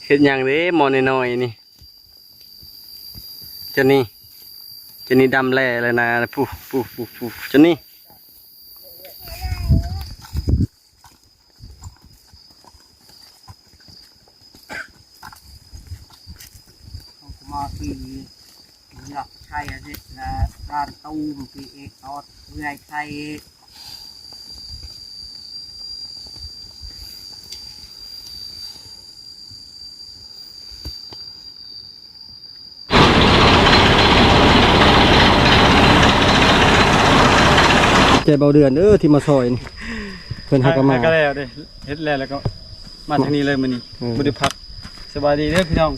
ເຮັດຫຍັງເດ້ໝໍ້ນ້ອຍໆນີ້? ເຈົ້ານີ້ ເຈົ້ານີ້ດຳແຫຼ້ແລ້ວນະ. ພຸ ພຸ ພຸ ພຸ ເຈົ້ານີ້. ເຮົາກໍມາທີ່ນີ້ ຢາກໃຊ້ອັນນີ້ລະ ດ້ານຕູມທີ່ເອກອອດເອື້ອຍໃຊ້. ໃຈເບົາເດືອນເດີທີ່ມາຊ່ອຍນີ້ ເພິ່ນຫາກໍມາ ຫາກໍແລ້ວເດ້ ເຮັດແລ້ວ ແລ້ວກໍມາທາງນີ້ເລີຍມື້ນີ້ ເອີ ບໍ່ໄດ້ພັກ. ສະບາຍດີເດີພີ່ນ້ອງ.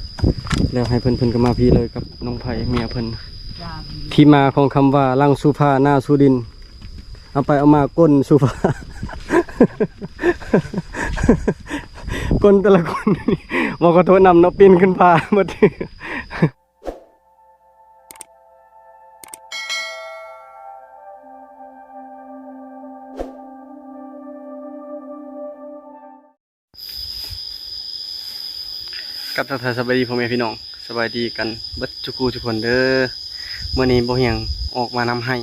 ແລ້ວໃຫ້ເພິ່ນ ເພິ່ນກໍມາພີ້ເລີຍກັບນ້ອງໄພເມຍເພິ່ນ ທີ່ມາຂອງຄຳວ່າຫຼັງຊູຟ້າໜ້າຊູດິນ. ເອົາໄປເອົາມາກົ້ນຊູຟ້າ ກົ້ນແຕ່ລະຄົນ ບໍ່ຂໍໂທດນຳເນາະ ປິ່ນຂຶ້ນຟ້າໝົດ. ກັບທັກທາຍສະບາຍດີພໍ່ແມ່ພີ່ນ້ອງ ສະບາຍດີກັນເບິດທຸກຜູ້ທຸກຄົນເດີ. ມື້ນີ້ບໍ່ຮຽງອອກມານຳໄຮ່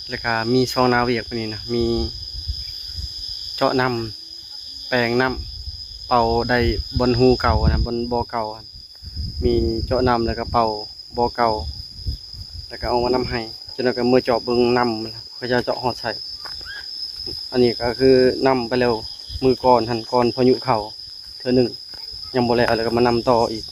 ແລ້ວກະມີສອງໜ້າວຽກມື້ນີ້ນະ ມີເຈາະນ້ຳ ແປງນ້ຳ ເປົ່າໄດ້ບ່ອນຮູເກົ່ານະ ບ່ອນບໍ່ເກົ່າ ມີເຈາະນ້ຳ ແລ້ວກະເປົ່າບໍ່ເກົ່າ ແລ້ວກະອອກມານຳໄຮ່. ຈັກໜ້ອຍກະເມືອເຈາະເບິ່ງນ້ຳ ເຂົາເຈົ້າເຈາະຮອດໃສ. ອັນນີ້ກະຄືນຳໄປແລ້ວ ມື້ກ່ອນຫັ້ນ ກ່ອນພາຍຸເຂົ້າເທື່ອໜຶ່ງ ຍັງບໍ່ແລ້ວ ແລ້ວກະມານຳຕໍ່ອີກ.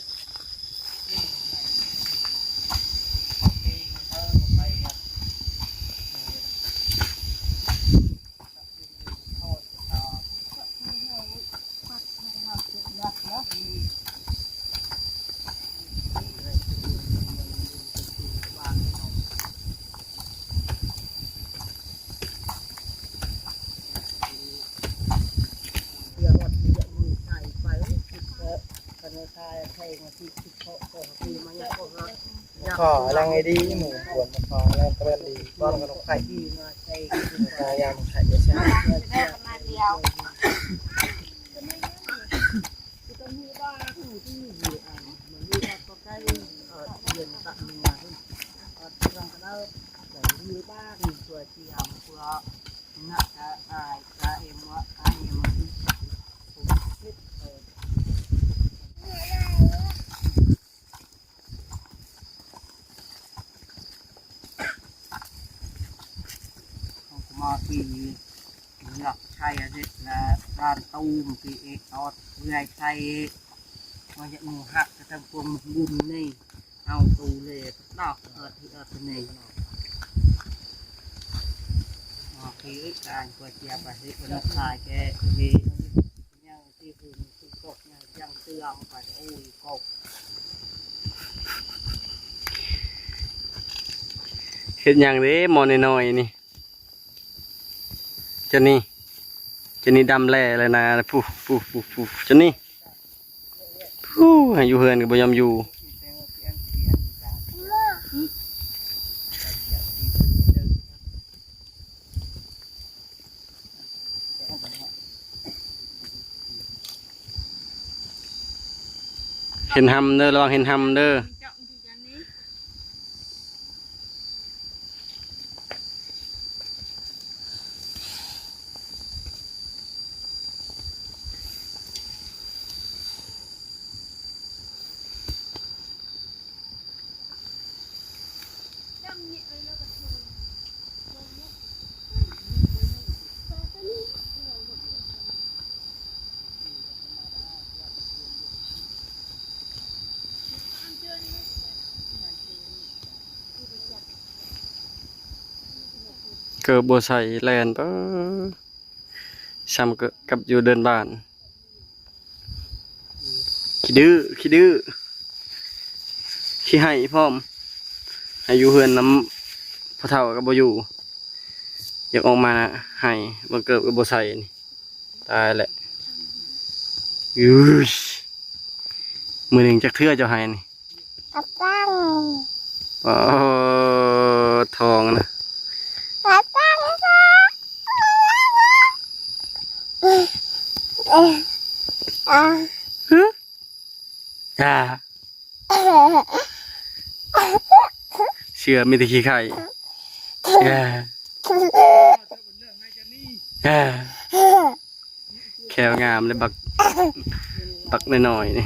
ຂໍລັງໃຫ້ດີ ໝູ່ກວນມາຂໍລັງຕະເວັນດີ ປ້ອນກັນໄຂ່ ມາຍາມໄຂ່ ເຮົາກໍມາທີ່ນີ້ ເມືອໄທອັນນີ້ລະ ບ້ານຕູມທີ່ເອກອອດເອື້ອຍໄທ ມາຈາກໝູ່ຮັກກະທັງພວກໝູ່ບຸນນີ້ ເອົາຕູເລດອກເອີດເອີດນີ້ ໂອເຄ ການກວດເຈຍປະເທດພະນົມຂາຍແກ່ໂອເຄ. ເຮັດຫຍັງເດ້ໝໍ້ນ້ອຍໆນີ້? ເຈົ້ານີ້ ເຈົ້ານີ້ດຳແຫຼ້ແລ້ວນະ ພຸ ພຸ ພຸ ພຸ ເຈົ້ານີ້ ພຸ ໃຫ້ຢູ່ເຮືອນກໍບໍ່ຍອມຢູ່. ເຫັນຫຳເດີ ລະວັງເຫັນຫຳເດີ. ເກີບບໍ່ໃສ່ແລ່ນ ປາ ສ່ຳກັບຢູ່ເດີ່ນບ້ານ. ຂີ້ດື້ ຂີ້ດື້ ຂີ້ໄຫ້ພ້ອມ ໃຫ້ຢູ່ເຮືອນນຳພໍ່ເຖົ້າກໍບໍ່ຢູ່ ຢາກອອກມາໄຫ້ ເບິ່ງເກີບກໍບໍ່ໃສ່ນີ້ ຕາຍແຫຼະ. ອື ມື້ໜຶ່ງຈັກເທື່ອເຈົ້າໄຫ້ນີ້? ອາຕັງ ໂອ້ ທ້ອງນະ ອາຕັງ ອາ ຮະ? ອ່າ ເຊື່ອມີແຕ່ຂີ້ໄຂ້ ອ່າ ອ່າ ແຂ້ວງາມເລີຍ ບັກ ບັກນ້ອຍໆນີ້.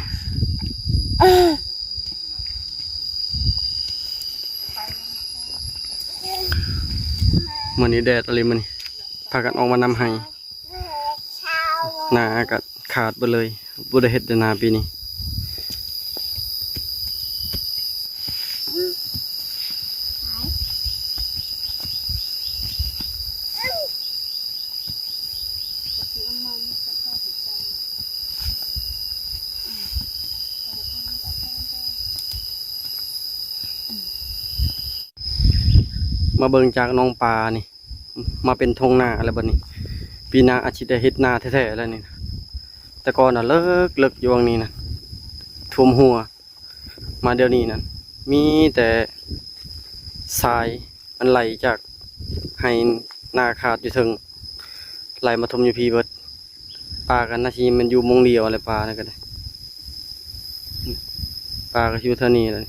ມື້ນີ້ແດດອີ່ຫຼີ ມື້ນີ້ພາກັນອອກມານຳໄຮ່ ນາກໍຂາດເບິດເລີຍ ບໍ່ໄດ້ເຮັດແຕ່ນາປີນີ້. ມາເບິ່ງຈາກໜອງປານີ້ ມາເປັນທົ່ງນາແລ້ວບັດນີ້ ປີໜ້າອາດຊິໄດ້ເຮັດນາແທ້ໆແລ້ວນີ້. ແຕ່ກ່ອນນະເລິກໆ ຢູ່ຫວ່າງນີ້ນະ ຖ້ວມຫົວ ມາດຽວນີ້ນັ້ນ ມີແຕ່ຊາຍ ມັນໄຫຼຈາກໄຮ່ນາຂາດຢູ່ເທິງ ໄຫຼມາຖົມຢູ່ພີ້ເບິດ. ປາກໍໜ້າຊິແມ່ນຢູ່ໝ່ອງດຽວແຫຼະ ປານັ້ນກໍໄດ້ ປາກໍຢູ່ແຖວນີ້ແຫຼະ.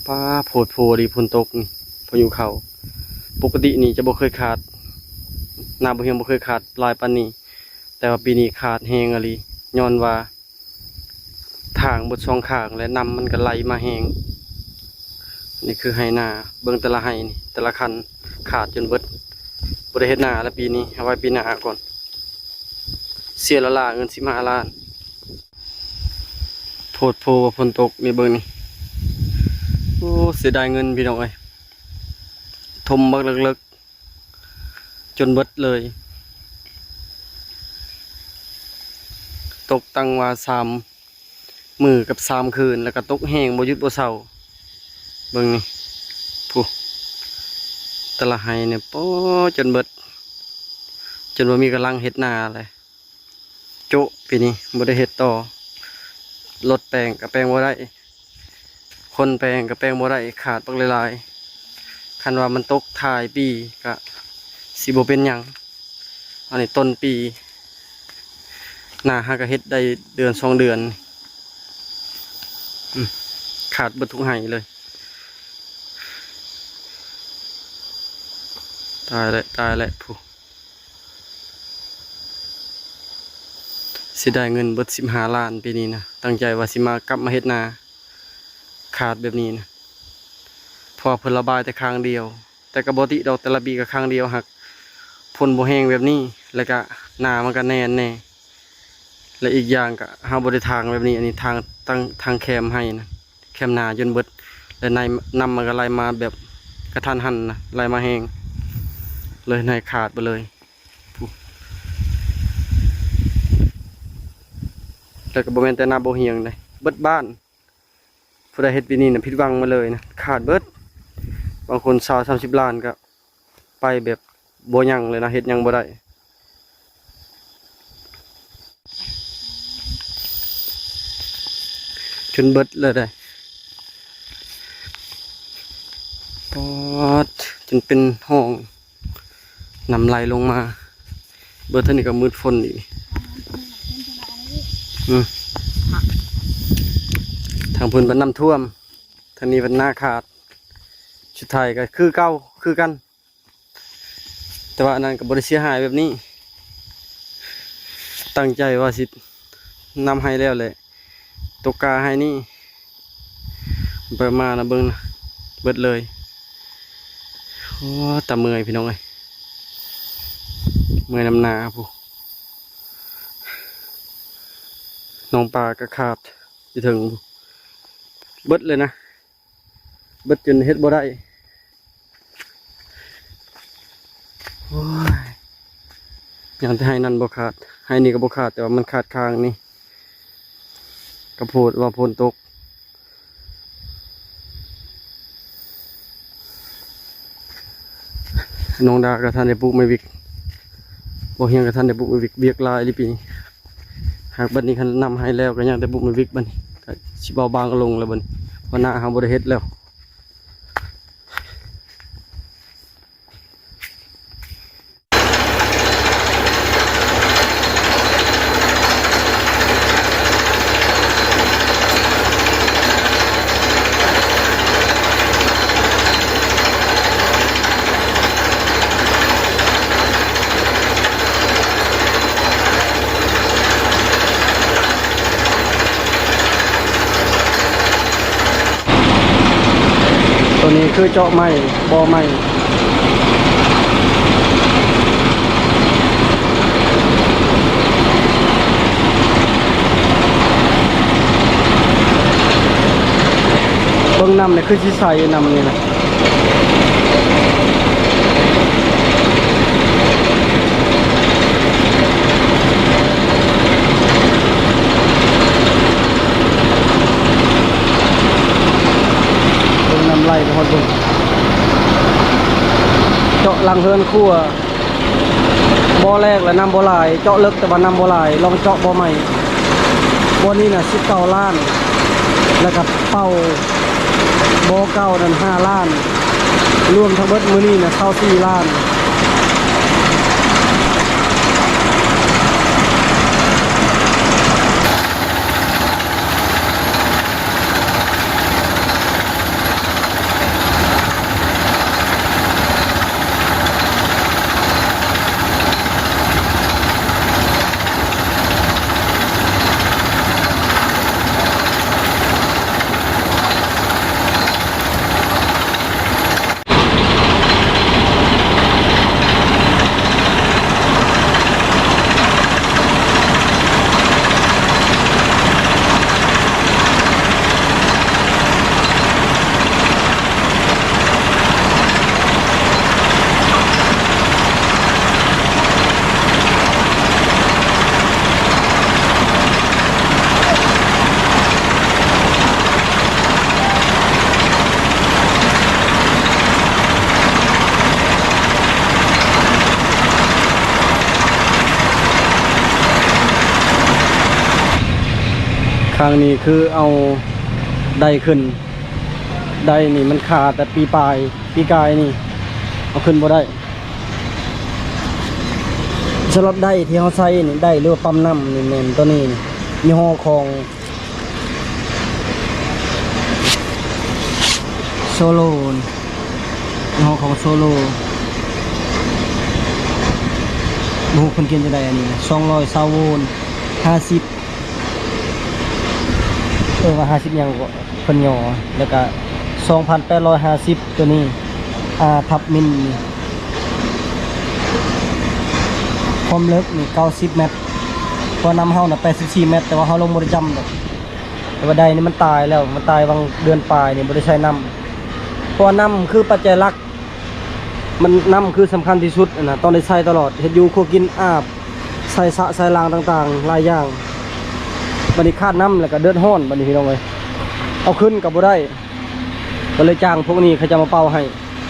ປາໂພດໂພດີ ຝົນຕົກນີ້ ພາຍຸເຂົ້າ. ປົກກະຕິນີ້ຈະບໍ່ເຄີຍຂາດ ນາບໍ່ຮຽງບໍ່ເຄີຍຂາດຫຼາຍປານນີ້ ແຕ່ວ່າປີນີ້ຂາດແຮງອີ່ຫຼີ ຍ້ອນວ່າ ທາງເບິດສອງຂ້າງ ແລະ ນ້ຳມັນກໍໄຫຼມາແຮງ. ນີ້ຄືໄຮ່ນາ ເບິ່ງແຕ່ລະໄຮ່ນີ້ ແຕ່ລະຄັນຂາດຈົນເບິດ ບໍ່ໄດ້ເຮັດນາແລ້ວປີນີ້ ເອົາໄວ້ປີໜ້າກ່ອນ. ເສຍລະລາເງິນສິບຫ້າລ້ານ ໂພດໂພວ່າຝົນຕົກນີ້ ເບິ່ງນີ້ ໂອ້ ເສຍດາຍເງິນພີ່ນ້ອງເອີຍ ຖົມບັກເລິກໆ ຈົນເບິດເລີຍ. ຕົກຕັ້ງວ່າສາມມື້ກັບສາມຄືນ ແລ້ວກໍຕົກແຮງບໍ່ຢຸດບໍ່ເຊົາ. ເບິ່ງນີ້ ຜູ້ ແຕ່ລະໄຮ່ນີ້ ໂອ້ ຈົນເບິດ ຈົນບໍ່ມີກຳລັງເຮັດນາແລ້ວ. ໂຈະ ປີນີ້ບໍ່ໄດ້ເຮັດຕໍ່ ລົດແປງກໍແປງບໍ່ໄດ້ ຄົນແປງກໍແປງບໍ່ໄດ້ ຂາດບັກຫຼາຍໆ. ຄັນວ່າມັນຕົກທ້າຍປີກໍຊິບໍ່ເປັນຫຍັງ ອັນນີ້ຕົ້ນປີ ນາຫາກໍເຮັດໄດ້ເດືອນສອງເດືອນ ອືມ ຂາດເບິດທຸກໄຮ່ເລີຍ. ຕາຍແລ້ວ ຕາຍແລ້ວ ຜູ້ ເສຍດາຍເງິນເບິດສິບຫ້າລ້ານປີນີ້ນະ ຕັ້ງໃຈວ່າຊິມາ ກັບມາເຮັດນາ ຂາດແບບນີ້ນະ ເພາະວ່າເພິ່ນລະບາຍແຕ່ຂ້າງດຽວ ແຕ່ກໍບໍ່ຕິດອກ ແຕ່ລະປີກໍຂ້າງດຽວ ຫາກຝົນບໍ່ແຮງແບບນີ້ ແລ້ວກໍນາມັນກໍແໜ້ນແດ່ ແລະ ອີກຢ່າງກໍເຮົາບໍ່ໄດ້ຖາງແບບນີ້ ອັນນີ້ຖາງ ທາງ ທາງແຄມໄຮ່ນະ ແຄມນາຈົນເບິດ ແລະ ໃນ ນ້ຳມັນກໍໄຫຼມາແບບກະທັນຫັນນະ ໄຫຼມາແຮງ ເລີຍໃຫ້ຂາດໄປເລີຍ. ແລ້ວກໍບໍ່ແມ່ນແຕ່ນາບໍ່ຮຽງເດ້ ເບິດບ້ານ ຜູ້ໃດເຮັດປີນີ້ນະ ຜິດຫວັງໝົດເລີຍນະ ຂາດເບິດ ບາງຄົນຊາວສາມສິບລ້ານກໍໄປແບບບໍ່ຍັງເລີຍນະ ເຮັດຫຍັງບໍ່ໄດ້ ຈົນເບິດເລີຍເດ້ ປອດ ຈົນເປັນຮ່ອງ ນ້ຳໄຫຼລົງມາ ເບິ່ງທາງນີ້ກໍມືດຝົນອີກ ອືມ ທາງພຸ້ນເປັນນ້ຳຖ້ວມ ທາງນີ້ເປັນນາຂາດ ສຸດທ້າຍກໍຄືເກົ່າຄືກັນ ແຕ່ວ່າອັນນັ້ນກໍບໍ່ໄດ້ເສຍຫາຍແບບນີ້ ຕັ້ງໃຈວ່າຊິນຳໄຮ່ແລ້ວແຫຼະ ຕົກກາໄຮ່ນີ້ ໄປມານະ ເບິ່ງນະ ເບິດເລີຍ. ໂອ້ ຕາເມື່ອຍພີ່ນ້ອງເອີຍ ເມື່ອຍນຳນາພຸ້ນ ໜອງປາກໍຂາດຢູ່ເທິງ ເບິດເລີຍນະ ເບິດຈົນເຮັດບໍ່ໄດ້. ໂອ້ຍ ຍັງແຕ່ໄຮ່ນັ້ນບໍ່ຂາດ ໄຮ່ນີ້ກໍບໍ່ຂາດ ແຕ່ວ່າມັນຂາດຂ້າງນີ້ ກະໂພດວ່າຝົນຕົກ. ນ້ອງດາກໍທັນໄດ້ປູກໄມ້ວິກ ບໍ່ຮຽງກໍທັນໄດ້ປູກໄມ້ວິກ ວຽກຫຼາຍອີ່ຫຼີປີນີ້. ຫາກບັດນີ້ຄັນນຳໄຮ່ແລ້ວກໍຍັງແຕ່ປູກໄມ້ວິກ ບັດນີ້ກໍຊິເບົາບາງລົງແລ້ວ ບັດນີ້ ເພາະນາເຮົາບໍ່ໄດ້ເຮັດແລ້ວ. ຄືເຈາະໃໝ່ ບໍ່ໃໝ່ ເບິ່ງນ້ຳນີ້ຄືຊິໃສ ນ້ຳນີ້ນະ. ເບິ່ງນ້ຳໄຫຼໄປຮອດເບິ່ງ ເຈາະຫຼັງເຮືອນຄົວ ບໍ່ແລກ ແລະ ນ້ຳບໍ່ຫຼາຍ ເຈາະເລິກແຕ່ວ່ານ້ຳບໍ່ຫຼາຍ ລອງເຈາະບໍ່ໃໝ່. ບ່ອນນີ້ນະ ສິບເກົ້າລ້ານ ແລ້ວກໍເປົ່າບໍ່ເກົ່ານັ້ນ ຫ້າລ້ານ ລວມທັງເບິດມື້ນີ້ນະ ຊາວສີ່ລ້ານ. ຄັ້ງນີ້ຄືເອົາໄດ້ຂຶ້ນ ໄດ້ນີ້ມັນຄາແຕ່ປີປາຍ ປີກາຍນີ້ ເອົາຂຶ້ນບໍ່ໄດ້. ສຳລັບໄດ້ທີ່ເຮົາໃຊ້ນີ້ ໄດ້ ຫຼືວ່າປ້ຳນ້ຳນີ້ ແມ່ນໂຕນີ້ ຍີ່ຫໍ້ຂອງ ໂຊໂລ ນະ ຍີ່ຫໍ້ຂອງໂຊໂລ ບໍ່ຮູ້ເພິ່ນຂຽນຈັ່ງໃດ ອັນນີ້ນະ ສອງຮ້ອຍຊາວໂວນ ຫ້າສິບ ເອີ ວ່າຫ້າສິບຫຍັງກໍເພິ່ນຫຍໍ້ ແລ້ວກະສອງພັນແປດຮ້ອຍຫ້າສິບ ໂຕນີ້ ອາ ທັບມິນ ຄວາມເລິກນີ້ເກົ້າສິບແມັດ ເພາະວ່ານ້ຳເຮົານະແປດສິບສີ່ແມັດ ແຕ່ວ່າເຮົາລົງບໍ່ໄດ້ຈ້ຳດອກ. ແຕ່ວ່າໄດນີ້ມັນຕາຍແລ້ວ ມັນຕາຍຫວ່າງເດືອນປາຍນີ້ ບໍ່ໄດ້ໃຊ້ນ້ຳ ເພາະວ່ານ້ຳຄືປັດໄຈຫຼັກ ມັນ ນ້ຳຄືສຳຄັນທີ່ສຸດຫັ້ນນະ ຕ້ອງໄດ້ໃຊ້ຕະຫຼອດ ເຮັດຢູ່ຄົວກິນ ອາບ ໃສ່ສະໃສ່ລາງຕ່າງໆ ຫຼາຍຢ່າງ. ບັດນີ້ຂາດນ້ຳແລ້ວກໍເດືອດຮ້ອນ ບັດນີ້ພີ່ນ້ອງເອີຍ ເອົາຂຶ້ນກໍບໍ່ໄດ້ ກໍເລີຍຈ້າງພວກນີ້ເຂົາເຈົ້າມາເປົ່າໃຫ້.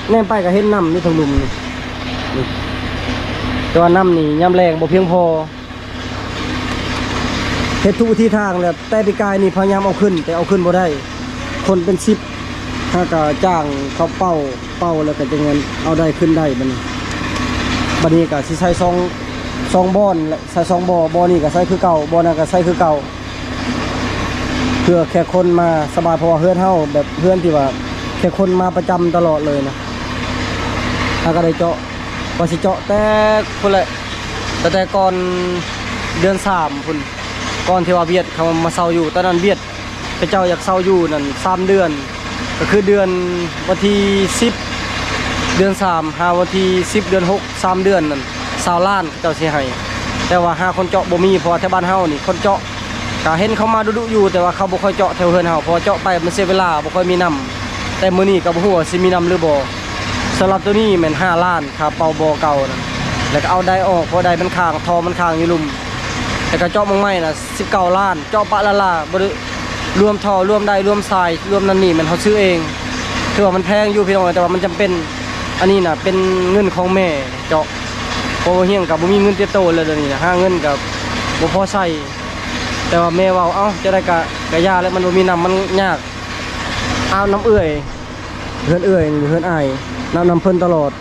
ແນມໄປກໍເຫັນນ້ຳຢູ່ທາງລຸ່ມນີ້ ນີ້ ແຕ່ວ່ານ້ຳນີ້ຍາມແລ້ງບໍ່ພຽງພໍ. ເຮັດທຸກວິທີທາງແລ້ວ ແຕ່ປີກາຍນີ້ພະຍາຍາມເອົາຂຶ້ນ ແຕ່ເອົາຂຶ້ນບໍ່ໄດ້ ຄົນເປັນສິບ ຫາກະຈ້າງເຂົາເປົ່າ ເປົ່າແລ້ວກະຈັ່ງເອົາໄດ້ຂຶ້ນໄດ້. ບັດນີ້ ບັດນີ້ກະຊິໃສ່ສອງ ສອງບ່ອນແຫຼະ ໃສ່ສອງບໍ່ ບໍ່ນີ້ກະໃສ່ຄືເກົ່າ ບໍ່ນັ້ນກະໃສ່ຄືເກົ່າ ເພື່ອແຂກຄົນມາສະບາຍ ເພາະວ່າເຮືອນເຮົາແບບເຮືອນທີ່ວ່າແຂກຄົນມາປະຈຳຕະຫຼອດເລີຍນະ. ເຮົາກະໄດ້ເຈາະ ວ່າຊິເຈາະແຕ່ພຸ້ນແຫຼະ ຕັ້ງແຕ່ກ່ອນເດືອນສາມພຸ້ນ ກ່ອນທີ່ວ່າຫວຽດເຂົາມາເຊົ່າຢູ່ ຕອນນັ້ນຫວຽດເຂົາເຈົ້າຢາກເຊົ່າຢູ່ນັ້ນສາມເດືອນ ກໍຄືເດືອນ ວັນທີສິບເດືອນສາມ ຫາວັນທີສິບເດືອນຫົກ ສາມເດືອນນັ້ນ ຊາວລ້ານເຂົາເຈົ້າຊິໃຫ້ ແຕ່ວ່າຫາຄົນເຈາະບໍ່ມີ ເພາະວ່າແຖວບ້ານເຮົານີ້ຄົນເຈາະ ກະເຫັນເຂົາມາດຸໆຢູ່ ແຕ່ວ່າເຂົາບໍ່ຄ່ອຍເຈາະແຖວເຮືອນເຮົາ ເພາະວ່າເຈາະໄປມັນເສຍເວລາ ບໍ່ຄ່ອຍມີນ້ຳ. ແຕ່ມື້ນີ້ກໍບໍ່ຮູ້ວ່າຊິມີນ້ຳຫຼືບໍ່. ສຳລັບໂຕນີ້ແມ່ນຫ້າລ້ານ ຄ່າເປົ່າບໍ່ເກົ່ານະ ແລ້ວກໍເອົາໄດອອກ ເພາະໄດມັນຄ້າງ ທໍ່ມັນຄ້າງຢູ່ລຸ່ມ ແລ້ວກໍເຈາະໝ່ອງໃໝ່ນະ ສິບເກົ້າລ້ານ ເຈາະປະລະລາ ບໍ່ໄດ້ລວມທໍ່ ລວມໄດ ລວມສາຍ ລວມນັ້ນນີ້ ແມ່ນເຮົາຊື້ເອງ. ຖືວ່າມັນແພງຢູ່ພີ່ນ້ອງ ແຕ່ວ່າມັນຈຳເປັນ. ອັນນີ້ນະເປັນເງິນຂອງແມ່ເຈາະ ເພາະວ່າຮຽງກໍບໍ່ມີເງິນຕິດໂຕແລ້ວ ດຽວນີ້ນະ ຫາເງິນກໍບໍ່ພໍໃຊ້. ແຕ່ວ່າແມ່ເວົ້າ ເອົ້າ ຈັ່ງໃດກະ ກະຢ່າແຫຼະ ມັນບໍ່ມີນ້ຳ ມັນຍາກ. ອາບນ້ຳເອື້ອຍ ເຮືອນເອື້ອຍ ເຮືອນອ້າຍ ອາບນ້ຳເພິ່ນຕະຫຼອດ.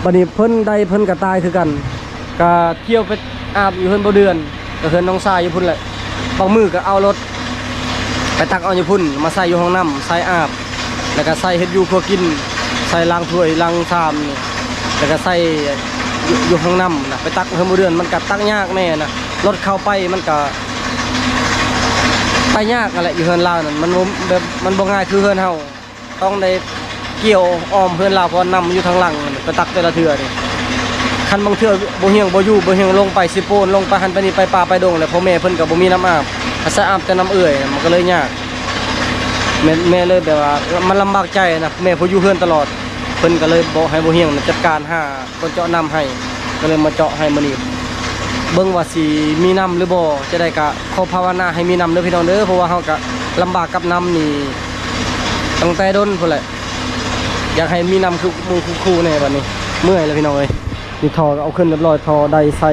ບັດນີ້ເພິ່ນໄດ້ ເພິ່ນກະຕາຍຄືກັນ ກະທ່ຽວໄປອາບຢູ່ເຮືອນບໍ່ເດືອນ ກະເຮືອນນ້ອງຊາຍຢູ່ພຸ້ນແຫຼະ. ບາງມື້ກະເອົາລົດໄປຕັກເອົາຢູ່ພຸ້ນ ມາໃສ່ຢູ່ຫ້ອງນ້ຳ ໃສ່ອາບ ແລ້ວກະໃສ່ເຮັດຢູ່ຄົວກິນ ໃສ່ລ້າງຖ້ວຍລ້າງຊາມນີ້ ແລ້ວກະໃສ່ຢູ່ ຢູ່ຫ້ອງນ້ຳນະ ໄປຕັກເຮືອນບໍ່ເດືອນ ມັນກະຕັກຍາກແດ່ນະ. ລົດເຂົ້າໄປມັນກະໄປຍາກຫັ້ນແຫຼະ ຢູ່ເຮືອນລາວນັ້ນ ມັນບໍ່ແບບ ມັນບໍ່ງ່າຍຄືເຮືອນເຮົາ ຕ້ອງໄດ້ ກ່ຽວອ້ອມເຮືອນລາວ ເພາະວ່ານ້ຳຢູ່ທາງຫຼັງ ໄປຕັກແຕ່ລະເທື່ອນີ້ ຄັນບາງເທື່ອບໍ່ຮຽງບໍ່ຢູ່ ບໍ່ຮຽງລົງໄປຊິໂປນ ລົງໄປຫັ້ນໄປນີ້ ໄປປ່າໄປດົງ ແລ້ວພໍ່ແມ່ເພິ່ນກໍບໍ່ມີນ້ຳອາບ ອາໄສອາບແຕ່ນ້ຳເອື້ອຍ ມັນກໍເລີຍຍາກ ແມ່ ແມ່ເລີຍແບບວ່າມັນລຳບາກໃຈນະ ແມ່ຜູ້ຢູ່ເຮືອນຕະຫຼອດ ເພິ່ນກໍເລີຍບອກໃຫ້ບໍ່ຮຽງຈັດການຫາ ເພິ່ນເຈາະນ້ຳໃຫ້ ກໍເລີຍມາເຈາະໃຫ້ມື້ນີ້ ເບິ່ງວ່າຊິມີນ້ຳຫຼືບໍ່ ຈະໄດ້ກະຂໍພາວະນາໃຫ້ມີນ້ຳເດີພີ່ນ້ອງເດີ ເພາະວ່າເຮົາກະລຳບາກກັບນ້ຳນີ້ຕັ້ງແຕ່ດົນພຸ້ນແຫຼະ ຢາກໃຫ້ມີນ້ຳຄືມື້ຄູ່ໆແດ່ບັດນີ້ ເມື່ອຍແລ້ວພີ່ນ້ອງເອີຍ ນີ້ທໍ່ກໍເອົາຂຶ້ນຮຽບຮ້ອຍ ທໍ່ໄດ້ໃສ່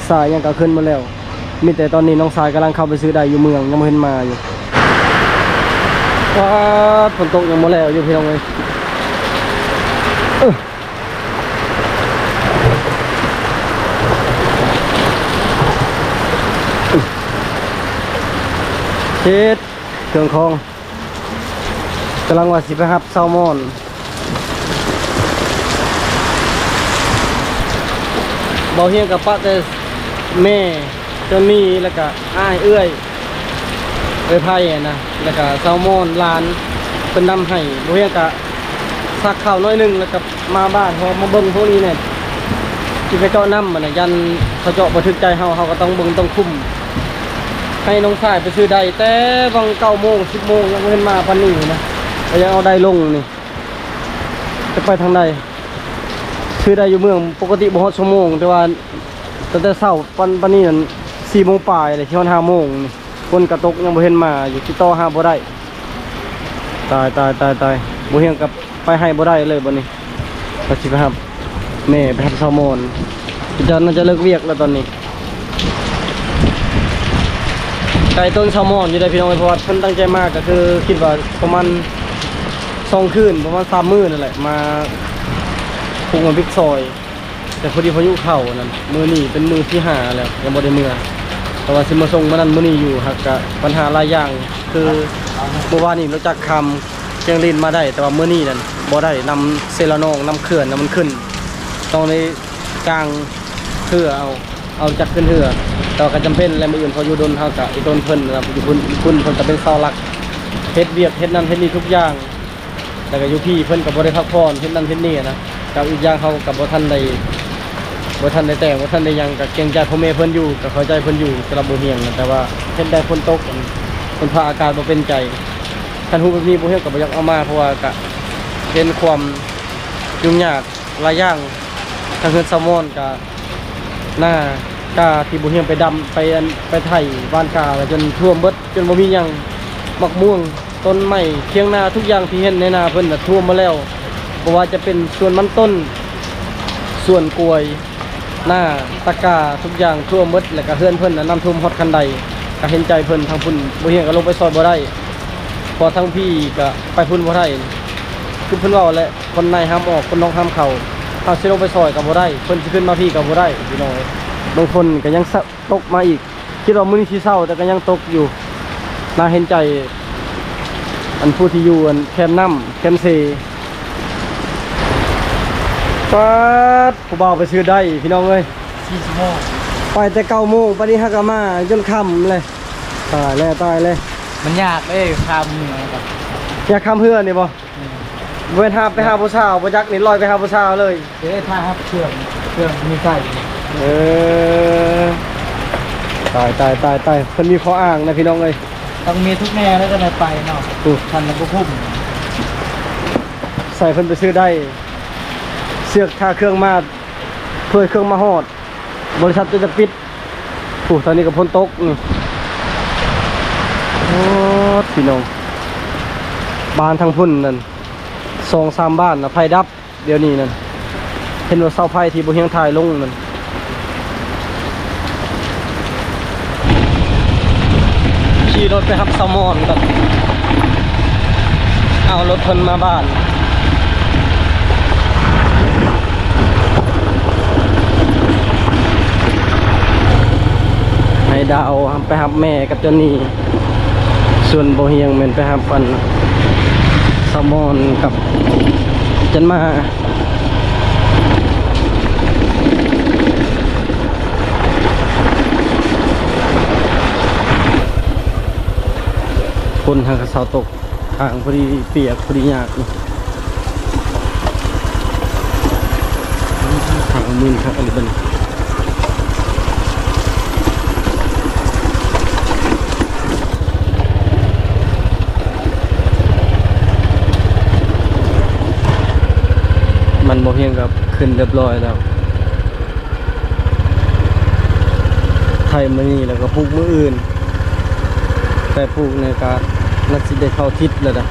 ສາຍຫຍັງກໍຂຶ້ນໝົດແລ້ວ ມີແຕ່ຕອນນີ້ນ້ອງຊາຍກຳລັງເຂົ້າໄປຊື້ໄດ້ຢູ່ເມືອງ ຍັງບໍ່ເຫັນມາຢູ່ ປາດ ຝົນຕົກຍັງບໍ່ແລ້ວຢູ່ພີ່ນ້ອງເອີຍ ເອີ ເຮັດເຄື່ອງຂອງ ກຳລັງວ່າຊິໄປຮັບແຊລມອນ ເບົາຮຽງກັບປະແຕ່ແມ່ ຈອນມີ ແລ້ວກະອ້າຍເອື້ອຍ ເອື້ອຍໄພຫັ້ນນະ ແລ້ວກະແຊລມອນຫຼານເພິ່ນນຳໃຫ້ ບໍ່ຮຽງກະສັກເຂົ້າໜ້ອຍໜຶ່ງ ແລ້ວກະມາບ້ານ ເພາະມາເບິ່ງພວກນີ້ແນ່ ທີ່ເຂົາເຈາະນ້ຳຫັ້ນນະ ຢ້ານເຂົາເຈາະບໍ່ຖືກໃຈເຮົາ ເຮົາກໍຕ້ອງເບິ່ງຕ້ອງຄຸມ ໃຫ້ນ້ອງຊາຍໄປຊື້ໄດ້ແຕ່ຫວ່າງເກົ້າໂມງ ສິບໂມງ ຍັງບໍ່ເຫັນມາປານນີ້ນະ ກໍຍັງເອົາໄດ້ລົງນີ້ ຈະໄປທາງໃດ ຊື້ໄດ້ຢູ່ເມືອງ ປົກກະຕິບໍ່ຮອດຊົ່ວໂມງ ແຕ່ວ່າຕັ້ງແຕ່ເຊົ້າປານ ປານນີ້ນັ້ນ ສີ່ໂມງປາຍເລີຍ ຊິຮອດຫ້າໂມງນີ້ ຝົນກະຕົກ ຍັງບໍ່ເຫັນມາຢູ່ ຕິດຕໍ່ຫາບໍ່ໄດ້ ຕາຍ ຕາຍ ຕາຍ ຕາຍ ບໍ່ຮຽງກັບໄປໃຫ້ບໍ່ໄດ້ເລີຍບັດນີ້ ວ່າຊິໄປຮັບແມ່ ໄປຮັບແຊລມອນ ເຈົ້າໜ້າຈະເລີກວຽກແລ້ວຕອນນີ້ ໄກ່ຕົ້ນແຊລມອນຢູ່ເດ້ພີ່ນ້ອງເອີຍ ເພາະວ່າເພິ່ນຕັ້ງໃຈມາ ກໍຄືຄິດວ່າປະມານສອງຄືນ ປະມານສາມມື້ນັ້ນແຫຼະ ມາປຸກມາບິກຊອຍ ແຕ່ພໍດີພາຍຸເຂົ້ານັ້ນ ມື້ນີ້ເປັນມື້ທີຫ້າແລ້ວ ຍັງບໍ່ໄດ້ເມືອ ແຕ່ວ່າຊິມາສົ່ງມື້ນັ້ນມື້ນີ້ຢູ່ ຫາກກະບັນຫາຫຼາຍຢ່າງ ຄືມື້ວານນີ້ລົດຈັກຂ້າມແກ້ງລິ້ນມາໄດ້ ແຕ່ວ່າມື້ນີ້ນັ້ນບໍ່ໄດ້ ນ້ຳເຊລະນອງ ນ້ຳເຂື່ອນນັ້ນມັນຂຶ້ນ ຕ້ອງໄດ້ ຈ້າງເຮືອເອົາ ເອົາຈັກຂຶ້ນເຮືອ ແຕ່ວ່າກໍຈຳເປັນແຫຼະ ມື້ອື່ນເຂົາຢູ່ດົນ ເຮົາກໍອີ່ຕົນເພິ່ນ ແລ້ວຢູ່ພຸ້ນ ຢູ່ພຸ້ນເພິ່ນກໍເປັນເສົາຫຼັກ ເຮັດວຽກເຮັດນັ້ນເຮັດນີ້ທຸກຢ່າງ ແລ້ວກໍຢູ່ພີ້ເພິ່ນກໍບໍ່ໄດ້ພັກຜ່ອນ ເຮັດນັ້ນເຮັດນີ້ນະ ກັບອີກຢ່າງເຮົາກໍບໍ່ທັນໄດ້ ບໍ່ທັນໄດ້ແຕ່ງ ບໍ່ທັນໄດ້ຫຍັງ ກໍເກງໃຈພໍ່ແມ່ເພິ່ນຢູ່ ກໍເຂົ້າໃຈເພິ່ນຢູ່ ສຳລັບບໍ່ຮຽງນະ ແຕ່ວ່າເຮັດໄດ້ຝົນຕົກ ມັນ ມັນພາອາກາດບໍ່ເປັນໃຈ ຄັນຮູ້ແບບນີ້ບໍ່ຮຽງກໍບໍ່ຢາກເອົາມາ ເພາະວ່າກໍເຫັນຄວາມຫຍຸ້ງຍາກ ຫຼາຍຢ່າງ ທາງເຮືອນຊາວມອນກະ ນາກາທີ່ບໍ່ຮຽງໄປດຳ ໄປອັນ ໄປໄຖຫວ່ານກາ ແລ້ວຈົນຖ້ວມເບິດ ຈົນບໍ່ມີຫຍັງ ໝາກມ່ວງ ຕົ້ນໄມ້ ຖຽງນາ ທຸກຢ່າງທີ່ເຫັນໃນນາເພິ່ນນະ ຖ້ວມໝົດແລ້ວ ບໍ່ວ່າຈະເປັນສວນມັນຕົ້ນ ສວນກ້ວຍ ນາ ຕະກາ ທຸກຢ່າງຖ້ວມເບິດ ແລ້ວກະເຮືອນເພິ່ນນະ ນ້ຳຖ້ວມຮອດຂັ້ນໄດ ກະເຫັນໃຈເພິ່ນ ທາງພຸ້ນບໍ່ຮຽງກະລົງໄປຊ່ອຍບໍ່ໄດ້ ເພາະທາງພີ້ກະໄປພຸ້ນບໍ່ໄດ້ ຄືເພິ່ນເວົ້າແຫຼະ ຄົນໃນຫ້າມອອກ ຄົນນອກຫ້າມເຂົ້າ ເຮົາຊິລົງໄປຊ່ອຍກໍບໍ່ໄດ້ ເພິ່ນຊິຂຶ້ນມາພີ້ກໍບໍ່ໄດ້ ພີ່ນ້ອງເອີຍ ເບິ່ງຝົນກໍຍັງສະ ຕົກມາອີກ ຄິດວ່າມື້ນີ້ຊິເຊົາ ແຕ່ກໍຍັງຕົກຢູ່ ໜ້າເຫັນໃຈ ອັນຜູ້ທີ່ຢູ່ອັນແຄມນ້ຳ ແຄມເຊ ປາດ ຜູ້ບ່າວໄປຊື້ໄດ້ ພີ່ນ້ອງເອີຍ ສີ່ຊົ່ວໂມງ ໄປແຕ່ເກົ້າໂມງ ປານນີ້ຫາກະມາຈົນຄ່ຳເລີຍ ຕາຍແລ້ວ ຕາຍແລ້ວ ມັນຍາກເດ້ ຂ້າມເຮືອ ຢາກຂ້າມເຮືອນີ້ບໍ່? ອືມ ບໍ່ແມ່ນຫາໄປຫາຜູ້ສາວບໍ່ຈັກນີ້ ລອຍໄປຫາຜູ້ສາວເລີຍ ເອີ ຖ້າຮັບເຄື່ອງ ເຄື່ອງມີໃສ່ ເອີ ຕາຍ ຕາຍ ຕາຍ ຕາຍ ເພິ່ນມີຂໍ້ອ້າງນະ ພີ່ນ້ອງເອີຍ ຕ້ອງມີທຸກແນວແລ້ວຈັ່ງໄດ້ໄປເນາະ ໂອ້ ຄັນລະບໍ່ຄຸ້ມ ໃສ່ເພິ່ນໄປຊື້ໄດ້ ເຊືອກຖ້າເຄື່ອງມາ ເພື່ອໃຫ້ເຄື່ອງມາຮອດ ບໍລິສັດຈະປິດ ໂອ້ ທາງນີ້ກໍຝົນຕົກນີ້ ໂອ້ ພີ່ນ້ອງ ບ້ານທາງພຸ້ນນັ້ນ ສອງສາມບ້ານນະ ໄຟດັບ ດຽວນີ້ນັ້ນ ເຫັນວ່າເສົາໄຟທີ່ບໍ່ຮຽງຖ່າຍລົງນັ້ນ ຂີ່ລົດໄປຮັບສາວມອນກ່ອນ ເອົາລົດເພິ່ນມາບ້ານ ໃຫ້ດາວໄປຮັບແມ່ກັບເຈົ້ານີ້ ສ່ວນບໍ່ຮຽງແມ່ນໄປຮັບອັນສາວມອນກັບຈັນມາ ຝົນຫາກະເຊົາຕົກ ທາງພໍດີປຽກ ພໍດີຍາກ. ມື່ນຄັກອີ່ຫຼີບັດນີ້ ມັນບໍ່ພຽງກັບຂຶ້ນຮຽບຮ້ອຍແລ້ວ ໄຖມື້ນີ້ແລ້ວກໍປູກມື້ອື່ນ ແຕ່ປູກນີ້ກໍໜ້າຊິໄດ້ເຂົ້າທິດແລ້ວນະ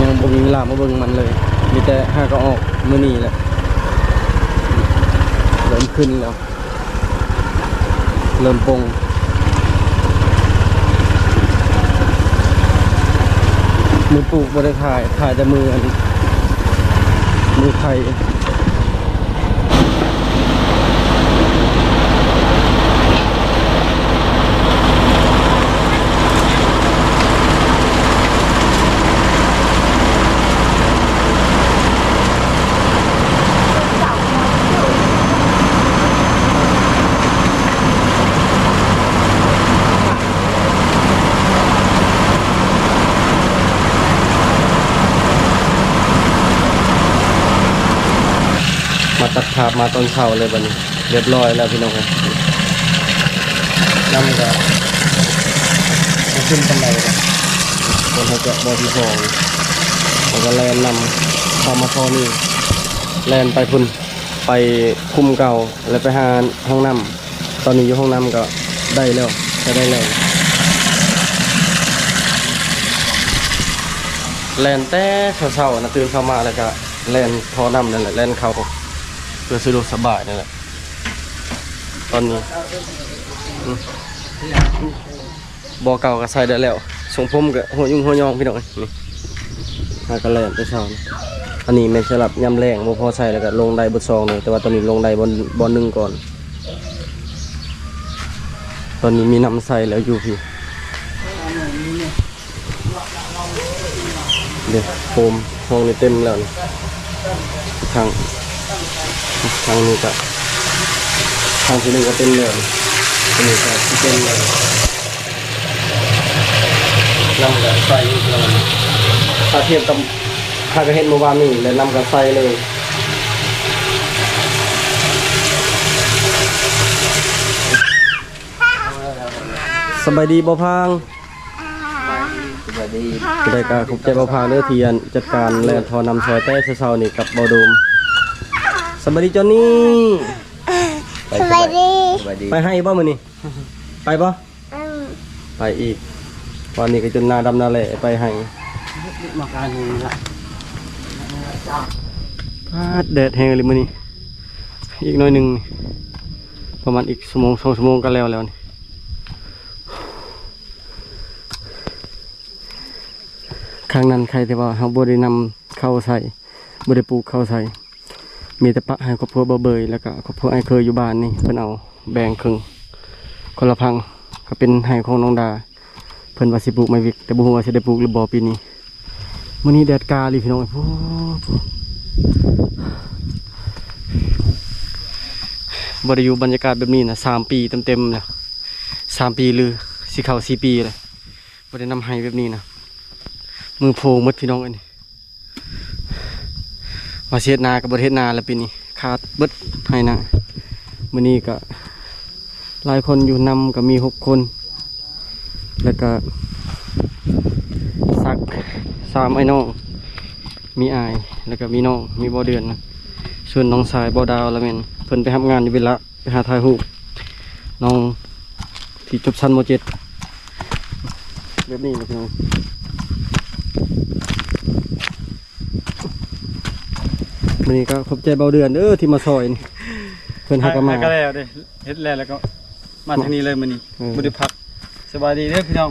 ຍັງບໍ່ມີເວລາມາເບິ່ງມັນເລີຍ ມີແຕ່ຫາກໍອອກມື້ນີ້ແຫຼະ ເລີ່ມຂຶ້ນແລ້ວ ເລີ່ມປົ່ງ ມືປູກບໍ່ໄດ້ຖ່າຍ ຖ່າຍແຕ່ມືອັນ ມືໄຖ. ມາຕັດພາບມາຕອນເຊົ້າເລີຍບັດນີ້ ຮຽບຮ້ອຍແລ້ວພີ່ນ້ອງເອີຍ ນ້ຳກໍບໍ່ຂຶ້ນປານໃດ ແລ້ວກໍບໍ່ທີ່ສອງ ແລ້ວກໍແລ່ນນຳເຂົ້າມາທໍ່ນີ້ ແລ່ນໄປພຸ້ນ ໄປຄຸ້ມເກົ່າ ແລ້ວໄປຫາຫ້ອງນ້ຳ ຕອນນີ້ຢູ່ຫ້ອງນ້ຳກໍໄດ້ແລ້ວ ກໍໄດ້ແລ້ວ ແລ່ນແຕ່ເຊົ້າໆນະ ຕື່ນເຊົ້າມາແລ້ວກໍແລ່ນທໍ່ນ້ຳນັ້ນແຫຼະ ແລ່ນເຂົ້າ ເພື່ອສະດວກສະບາຍນັ້ນແຫຼະ ຕອນນີ້ ອືມ ບໍ່ເກົ່າກໍໃສ່ໄດ້ແລ້ວ ຊົງຜົມກໍຫົວຍຸງຫົວຍອງພີ່ນ້ອງ ນີ້ ຫາກໍແລ່ນແຕ່ເຊົ້ານີ້ ອັນນີ້ແມ່ນສຳລັບຍາມແລງ ບໍ່ພໍໃສ່ແລ້ວກໍລົງໄດ້ເບິດຊ່ອງເລີຍ ແຕ່ວ່າຕອນນີ້ລົງໄດ້ບ່ອນ ບ່ອນໜຶ່ງກ່ອນ ຕອນນີ້ມີນ້ຳໃສ່ແລ້ວຢູ່ພີ້ ເດ້ ໂຟມຫ້ອງນີ້ເຕັມແລ້ວນີ້ ທາງ ທາງນີ້ກະ ທາງທີໜຶ່ງກະເຕັມແລ້ວ ອັນນີ້ກະຊິເຕັມແລ້ວ ນ້ຳກະໃສຢູ່ ຖ້າທຽບກັບ ຫາກະເຮັດມື້ວານນີ້ ແລະ ນ້ຳກະໃສເລີຍ. ສະບາຍດີບໍ່ພາງ? ສະບາຍດີ. ຈັ່ງໃດກະຂອບໃຈບ່າວພາງເດີ ທີ່ອັນຈັດການແລ່ນທໍ່ນ້ຳຊ່ອຍແຕ່ເຊົ້າໆນີ້ກັບບ່າວໂດມ. ສະບາຍດີຈອນນີ້. ສະບາຍດີ. ສະບາຍດີ. ໄປໄຮ່ບໍ່ມື້ນີ້? ໄປບໍ່? ອືມ ໄປອີກ. ວານນີ້ກະຈົນໜ້າດຳໜ້າແຫຼໄປໄຮ່. ມາການນີ້ລະ. ປາດ ແດດແຮງອີ່ຫຼີມື້ນີ້. ອີກໜ້ອຍໜຶ່ງ ປະມານອີກຊົ່ວໂມງສອງຊົ່ວໂມງກະແລ້ວແລ້ວນີ້. ຄັ້ງນັ້ນໄຄແຕ່ວ່າເຮົາບໍ່ໄດ້ນຳເຂົ້າໃສ່ ບໍ່ໄດ້ປູກເຂົ້າໃສ່ ມີແຕ່ປະໃຫ້ຄອບຄົວບ່າວເບີຍ ແລ້ວກະຄອບຄົວອ້າຍເຄີຍຢູ່ບ້ານນີ້ ເພິ່ນເອົາແບ່ງເຄິ່ງ ຄົນລະພັງ ກະເປັນໄຮ່ຂອງນ້ອງດາ. ເພິ່ນວ່າຊິປູກໄມ້ວິກ ແຕ່ບໍ່ຮູ້ວ່າຊິໄດ້ປູກຫຼືບໍ່ປີນີ້. ມື້ນີ້ແດດກາອີ່ຫຼີພີ່ນ້ອງ. ໂອ້ ບໍ່ໄດ້ຢູ່ບັນຍາກາດແບບນີ້ນະ ສາມປີເຕັມໆແລ້ວ. ສາມປີ ຫຼື ຊິເຂົ້າສີ່ປີແລ້ວ ບໍ່ໄດ້ນຳໄຮ່ແບບນີ້ນະ. ມືໂພງໝົດພີ່ນ້ອງເອີຍ. ວ່າຊິເຮັດນາກະບໍ່ໄດ້ເຮັດນາແລ້ວປີນີ້ ຂາດເບິດໄຮ່ນາ. ມື້ນີ້ກະຫຼາຍຄົນຢູ່ນຳ ກະມີຫົກຄົນ ແລ້ວກະສັກສາມອ້າຍນ້ອງ ມີອ້າຍ ແລ້ວກະມີນ້ອງ ມີບໍ່ເດືອນນະ ສ່ວນນ້ອງຊາຍບໍ່ດາວລະແມ່ນເພິ່ນໄປຮັບງານຢູ່ວິລະ ໄປຫາຖ່າຍຮູບນ້ອງທີ່ຈົບຊັ້ນ ມໍເຈັດ ແບບນີ້ແຫຼະພີ່ນ້ອງ. ມື້ນີ້ກະຂອບໃຈບ່າວເດືອນເດີທີ່ມາຊ່ອຍນີ້ ເພິ່ນຫາກະມາ ຫາກະແລ້ວເດ້ ເຮັດແລ້ວແລ້ວກະມາທາງນີ້ເລີຍມື້ນີ້ ເອີ ບໍ່ໄດ້ພັກ. ສະບາຍດີເດີພີ່ນ້ອງ.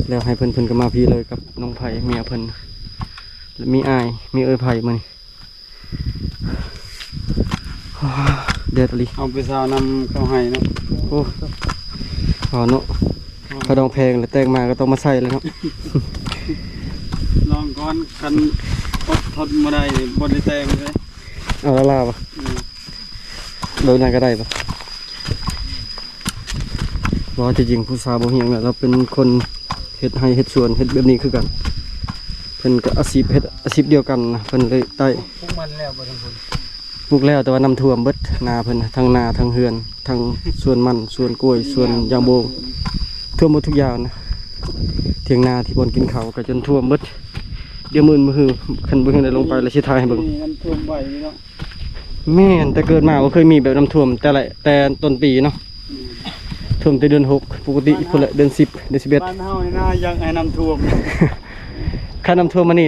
ແລ້ວໃຫ້ເພິ່ນ ເພິ່ນກະມາພີ້ເລີຍກັບນ້ອງໄພ ເມຍເພິ່ນ ແລະ ມີອ້າຍ ມີເອື້ອຍໄພມື້ນີ້. ແດດອີ່ຫຼີ ເອົາໄປຊາວນຳເຂົ້າໄຮ່ເນາະ. ໂອ້ ເອົາເນາະ ເຂົ້າດອງແພງແລ້ວ ແຕ່ງມາກະຕ້ອງມາໃສ່ແລ້ວເນາະ. ລອງກ່ອນ ຄັນອົດທົນບໍ່ໄດ້ນີ້ບໍ່ໄດ້ແຕ່ງເລີຍ. ເອົາລາວໆບໍ່? ອືມ ແບບນັ້ນກະໄດ້ບໍ່? ວ່າທີ່ຈິງຜູ້ສາວບໍ່ຮຽງນະ ລາວເປັນຄົນເຮັດໄຮ່ເຮັດສວນ ເຮັດແບບນີ້ຄືກັນ. ເພິ່ນກະອາຊີບ ເຮັດອາຊີບດຽວກັນນະ ເພິ່ນເລີຍໄດ້. ປູກມັນແລ້ວບໍ່ທັນພຸ້ນ? ປູກແລ້ວ ແຕ່ວ່ານ້ຳຖ້ວມເບິດ ນາເພິ່ນ ທັງນາ ທັງເຮືອນ ທັງສວນມັນ ສວນກ້ວຍ ສວນຢາງໂບງ ຖ້ວມໝົດທຸກຢ່າງນະ. ຖຽງນາທີ່ບ່ອນກິນເຂົ້າກໍຈົນຖ້ວມເບິດ. ດຽວມື້ອື່ນມື້ຮື ຄັນບໍ່ເຫັນໄດ້ລົງໄປແລ້ວຊິຖ່າຍໃຫ້ເບິ່ງ. ນີ້ນ້ຳຖ້ວມໄວນີ້ເນາະ. ແມ່ນ ແຕ່ເກີດມາບໍ່ເຄີຍມີແບບນ້ຳຖ້ວມ ແຕ່ລະ ແຕ່ຕົ້ນປີເນາະ. ອືມ ຖ້ວມແຕ່ເດືອນຫົກ ປົກກະຕິພຸ້ນແຫຼະ ເດືອນສິບ ເດືອນສິບເອັດ. ບ້ານເຮົານີ້ນະ ຢາກໃຫ້ນ້ຳຖ້ວມ ຄັນນ້ຳຖ້ວມມານີ້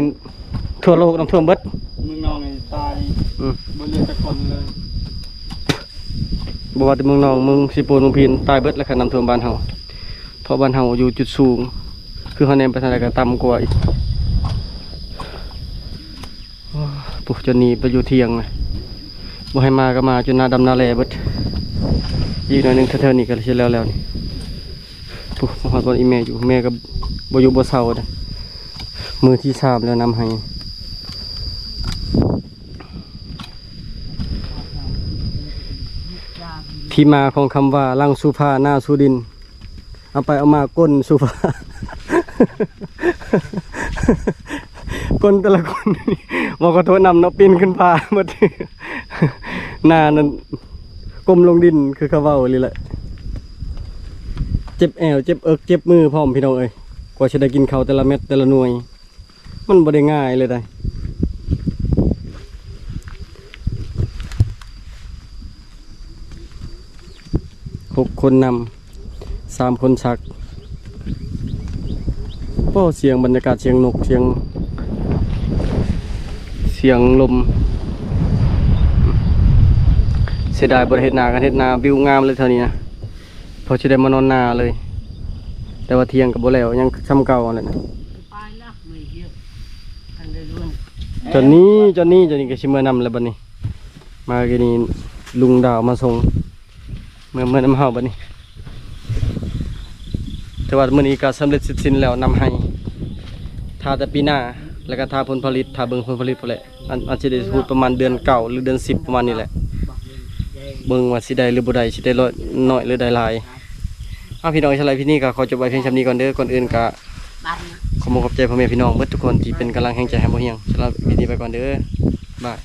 ທົ່ວໂລກນ້ຳຖ້ວມເບິດ. ເມືອງນອງນີ້ຕາຍ ອືມ ບໍ່ເຫຼືອຈັກຄົນເລີຍ. ບໍ່ວ່າແຕ່ເມືອງນອງ ເມືອງເຊໂປນ ເມືອງພີນ ຕາຍເບິດແລ້ວ ຄັນນ້ຳຖ້ວມບ້ານເຮົາ. ເພາະບ້ານເຮົາຢູ່ຈຸດສູງ ຄືເຮົາແນມໄປທາງໃດກໍຕ່ຳກວ່າອີກ. ໂອ້ ໂອ້ ຈົນນີ້ໄປຢູ່ຖຽງນະ ບໍ່ໃຫ້ມາກໍມາ ຈົນໜ້າດຳໜ້າແລ້ເບິດ. ອີກໜ້ອຍໜຶ່ງແຖວໆນີ້ກໍຊິແລ້ວໆນີ້. ໂອ້ ມາຮອດບ່ອນອີ່ແມ່ຢູ່ ແມ່ກໍບໍ່ຢູ່ບໍ່ເຊົາເດ້. ມື້ທີສາມແລ້ວນ້ຳໃຫ້. ທີ່ມາຂອງຄຳວ່າ ຫຼັງສູ່ຟ້າ ໜ້າສູ່ດິນ. ເອົາໄປເອົາມາກົ້ນສູ່ຟ້າ ກົ້ນແຕ່ລະຄົນ ບໍ່ຂໍໂທດນຳເນາະ ປິ່ນຂຶ້ນຟ້າໝົດ. ໜ້ານັ້ນກົ້ມລົງດິນ ຄືເຂົາເວົ້ານີ້ແຫຼະ. ເຈັບແອວ ເຈັບເອິກ ເຈັບມືພ້ອມ ພີ່ນ້ອງເອີຍ ກວ່າຊິໄດ້ກິນເຂົ້າແຕ່ລະເມັດແຕ່ລະໜ່ວຍ. ມັນບໍ່ໄດ້ງ່າຍເລີຍໃດ໋. ຫົກຄົນນຳ ສາມຄົນຊັກ. ໂອ້ ສຽງບັນຍາກາດ ສຽງນົກ ສຽງ ສຽງລົມ. ເສຍດາຍບໍ່ໄດ້ເຮັດນາ ຄັນເຮັດນາ ວິວງາມເລີຍແຖວນີ້ນະ. ພໍຊິໄດ້ມານອນນາເລີຍ ແຕ່ວ່າຖຽງກໍບໍ່ແລ້ວ ຍັງຊ່ຳເກົ່າຫັ້ນແຫຼະນະ. ຈອນນີ້ ຈອນນີ້ ຈອນນີ້ກໍຊິເມືອນຳແລ້ວບັດນີ້. ມາກີ້ນີ້ລຸງດາວມາສົ່ງ ເມືອ ເມືອນຳເຮົາບັດນີ້. ແຕ່ວ່າມື້ນີ້ກໍສຳເລັດເສັດສິ້ນແລ້ວ ນຳໄຮ່ ຖ້າແຕ່ປີໜ້າ ແລ້ວກໍຖ້າຜົນຜະລິດ ຖ້າເບິ່ງຜົນຜະລິດພຸ້ນແຫຼະ. ອັນ ອັນຊິໄດ້ຮູດປະມານເດືອນເກົ້າ ຫຼື ເດືອນສິບ ປະມານນີ້ແຫຼະ. ເບິ່ງວ່າຊິໄດ້ ຫຼື ບໍ່ໄດ້ ຊິໄດ້ນ້ອຍ ຫຼື ໄດ້ຫຼາຍ. ເອົາ ພີ່ນ້ອງ ສຳລັບຄລິບນີ້ກໍຂໍຈົບໄວ້ພຽງສ່ຳນີ້ກ່ອນເດີ. ກ່ອນອື່ນກໍຂໍຂອບໃຈພໍ່ແມ່ພີ່ນ້ອງເບິດທຸກຄົນທີ່ເປັນກຳລັງແຮງໃຈໃຫ້ບໍ່ຫ່ຽງ. ສຳລັບຄລິບນີ້ໄປກ່ອນເດີ. ບາຍ.